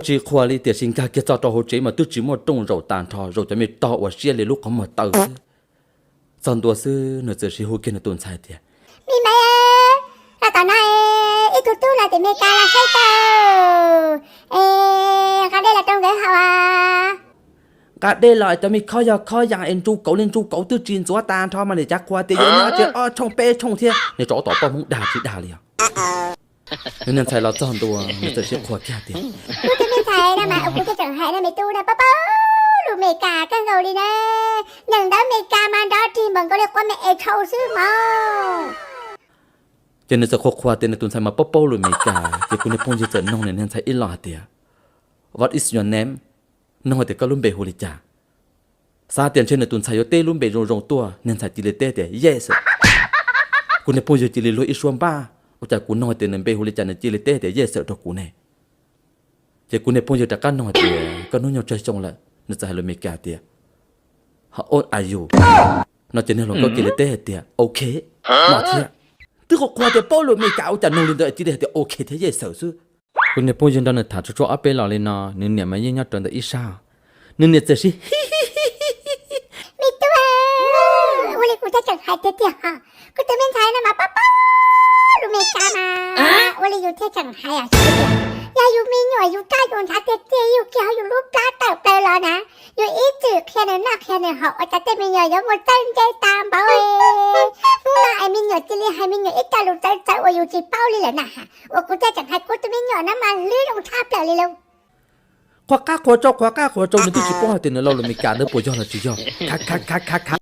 Tsis qhuas li, tiam sis nkag kiag txog rau hauv tsev mas twb tsis muaj rooj zaum, tag nrho zaum cov me tog uas siab li lub qhov muag taw xwb. Txog ntua xwb nws txawm sis hu kiag nws tus ntxhais tias, Me Maiv, los tom no es ib tug tub los tim Meskas los saib tau, es nqa dej los rau nkawd haus. Nqa dej los es cov me khob yog khob yas es ntsu kauv li ntsu kauv twb tsis ntxuav, tag nrho mas nim cav qhuas tias yuav nyob tsev ob tshooj peb tshooj thiab. Nws tso tom poj Hmoob dag tsis dag li os. Nws niag ntxhais los txog ntua nws txawm sis qhuas kiag tias, Kuv tus me ntxhais no mas kuv thiaj tseem hais no, me tub no paub paub lus Meskas kawg nkaus li na. Nyeem ntawv Meskas mas nrov rig npaum nkaus li quav me es tshau xwb mog. Ces nws txawm qhuas qhuas tias nws tus ntxhais mas paub paub lus Meskas, ces kuv niag phooj ywg txawm noog nws niag ntxhais ib lo hais tias, What is your name? Noog hais tias koj lub npe hu li cas. Xav tias ntshe nws tus ntxhais yuav teb lub npe zoo zoo tuaj, niag ntxhais cia li teb tias, Yes sir. Kuv niag phooj ywg cia li luag ib suab npaj, ua cas kuv noog hais tias nws npe hu li cas nws cia li teb tias Yes sir rau kuv ne. Ces kuv niag phooj ywg rov qab noog hais tias, Koj hnub nyoog tsawg xyoo lawm? Nws txawm hais lus Meskas tias, How old are you? No ces niag hluas nkauj cia li teb hais tias, Ok. No thiab. Twb qhuas qhuas tias paub lus Meskas ua cas noog li ntawd cia li hais tias Ok thiab Yes sir xwb. Kuv niag phooj ywg nrog nws tham tsuag tsuag ob peb los li no, nws niam mas yeej nyob rawv ntawm ib sab. Nws niam txawm sis, Me tub, ua li kuv thiaj tseem hais tiag tiag hos, kuv tus me ntxhais no mas paub paub lus Meskas mas ua li yus thiaj tseem hais os. Yog yus me nyuam yus rab yus ntshav tiag tiag yug kiag hauv yus lub plab tawm plaws los na, yus ib txwm qhia nws noj qhia nws haus ua cas tej me nyuam yuav muaj txawj ntse tas npaum. Hnub no es me nyuam cia li hais me nyuam ib co lus txawv txawv uas yus tsis paub li lawm na. Uas kuv thiaj tseem hais kuv tus me nyuam no mas hlwb zoo tshaj plaws li lauj. Qhuas qab qhuas rau, qhuas qab qhuas rau, nws twb tsis paub hais tias nws lo lus Meskas ntawd puas yog los tsis yog. Kha kha kha kha kha.